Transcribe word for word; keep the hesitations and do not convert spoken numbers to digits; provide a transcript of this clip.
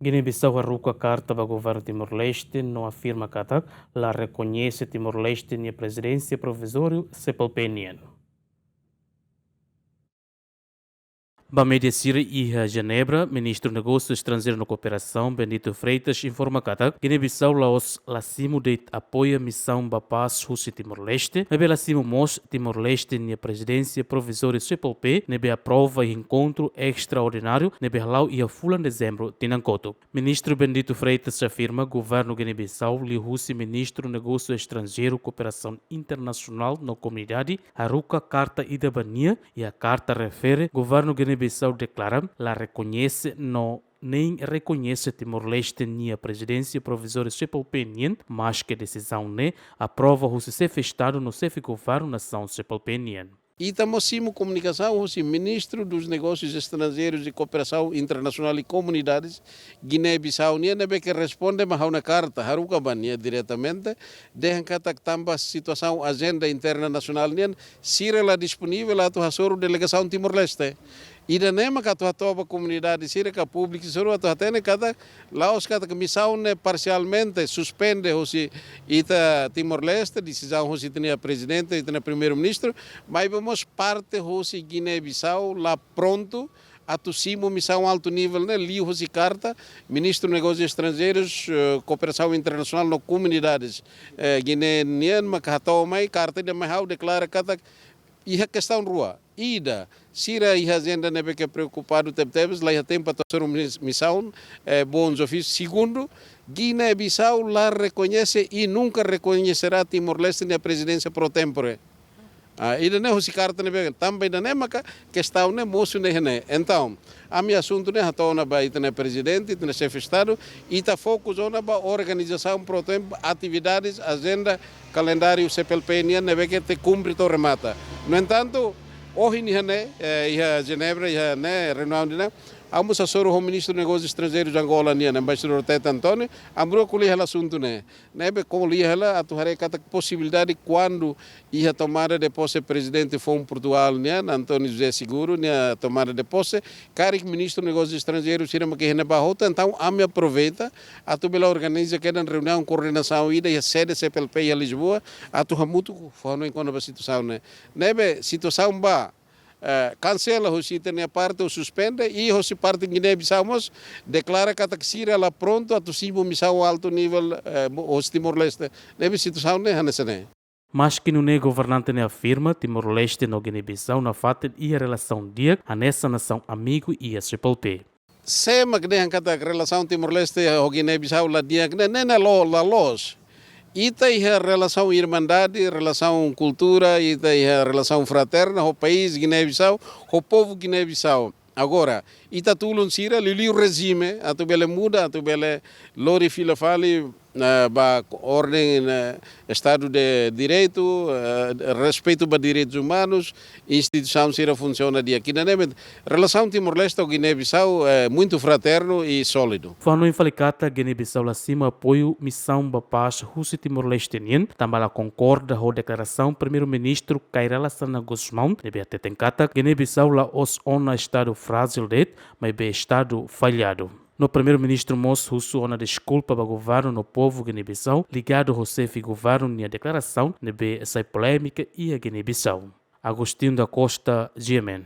Guiné-Bissau haruka karta ba governu Timor-Leste no afirma katak la rekoñese Timor-Leste nia prezidénsia provizóriu C P L P nian. Ba média sira iha Jenebra, Ministru Negósiu Estranjeiru no Kooperasaun, Bendito Freitas, informa katak Guiné-Bissau la'ós la simu de'it apoia misaun ba pás husi Timor-Leste, maibé la simu mós Timor-Leste nia prezidénsia provizóriu C P L P, ne'ebé aprova iha enkontru estraordináriu ne'ebé hala'o iha fulan Dezembru tinan kotuk. Ministru Bendito Freitas afirma governu Guiné-Bissau liuhusi Ministru Negósiu Estranjeiru, Kooperasaun Internasionál no Komunidade haruka karta ida ba nia, iha karta refere governu Guiné-Bissau deklara la rekoñese no nein rekoñese Timor-Leste nia prezidénsia provizóriu C P L P nian, maske desizaun ne'e aprova husi xefe Estadu no xefe governu nasaun C P L P nian. Ita mós simu komunikasaun husi Ministru dos Negósius Estranjeirus e Kooperasaun Internasionál e Komunidades, Guiné-Bissau nian, ne'ebé ke responde mai ha'u-nia karta, haruka ba nia diretamente, dehan katak tanba situasaun ajenda interna nasionál nian, sira la disponivel atu hasoru delegasaun Timor-Leste. Ida-ne'e maka atu hato'o ba komunidade sira ka públiku sira atu hatene katak la'ós katak misaun ne'e parsialmente suspende husi ita Timor-Leste, desizaun husi ita-nia prezidente, ita-nia primeiru-ministru, maibé mós parte husi Guiné-Bissau la prontu atu simu misaun altu nivel ne'e, liuhusi karta Ministru Negósius Estranjeirus, eh, Kooperasaun Internasionál no Komunidades, eh, Guiné nian maka hato'o mai karta ida mai ha'u deklara katak iha kestaun rua. Ida, sira iha ajenda ne'ebé ke preokupadu tebetebes, la iha tempu atu hasoru mis-, misaun, eh, bons ofísius. Segundu, Guiné-Bissau la rekoñese e nunka rekoñeserá Timor-Leste nia prezidénsia pro tempore. Ah, ida-ne'e husi karta ne'ebé, tanba ida-ne'e maka kestaun ne'e mosu ne'e iha ne'e. Entaun, ami asuntu ne'e hato'o ona ba ita-nia prezidente, ita-nia xefe Estadu, ita fokus ona ba organizasaun pro tempore, atividades, ajenda, kalendáriu C P L P nian ne'ebé ke tenke kumpre to'o remata. No entantu, ohin iha ne'e, eh, iha Jenebra, iha ne'e, reuniaun ida-ne'e, ami mós hasoru ho Ministru Negósius Estranjeirus Angola nian, Embaixadór Teta António, ami rua ko'alia hela asuntu ne'e. Ne'ebé ko'alia hela atu haree katak posibilidade kuandu iha tomada de pose prezidente foun Portugal nian, António José Seguro, nia tomada de pose, karik Ministru Negósius Estranjeirus sira maka iha ne'ebá hotu, entaun ami aproveita atu bele organiza kedan reuniaun koordenasaun ida iha sede C P L P iha Lisboa, atu hamutuk fó-hanoin kona-ba situasaun ne'e. Ne'ebé situasaun ba, eh, kansela husi ita-nia parte ou suspende, i husi parte Guiné-Bissau mós deklara katak sira la prontu atu simu misaun altu nivel, eh, husi Timor-Leste. Ne'ebé situasaun ne'e hanesan ne'e. Maski nune'e governante ne'e afirma Timor-Leste no Guiné-Bissau nafatin iha relasaun di'ak hanesan nasaun amigu iha C P L P. Sé mak dehan katak relasaun Timor-Leste ho Guiné-Bissau la di'ak ne'e, ne'e, ne'e lo-, la loos. Ita iha relasaun irmandade, relasaun kultura, ita iha relasaun fraterna ho país Guiné-Bissau, ho povu Guiné-Bissau. Agora, ita tulun sira liuliu rejime atu bele muda, atu bele lori fila fali, eh, ba orden, eh, Estadu de Direitu, eh, respeitu ba direitus umanus, instituisaun sira funsiona di'ak. Ida-ne'e mak relasaun Timor-Leste ho Guiné-Bissau, eh, muitu fraternu i sólidu. Fó-hanoin fali katak Guiné-Bissau la simu apoiu misaun ba pás husi Timor-Leste nian, tanba la konkorda ho deklarasaun Primeiru-Ministru Kay Rala Xanana Gusmão, ne'ebé hateten katak Guiné-Bissau la'ós ona estadu frájil de'it, maibé estadu falladu. No Primeiru-Ministru mós husu ona deskulpa ba governu no povu Guiné-Bissau, ligadu ho xefe governu nia deklarasaun ne'ebé sai polémika iha Guiné-Bissau. Agostinho da Costa, G M N.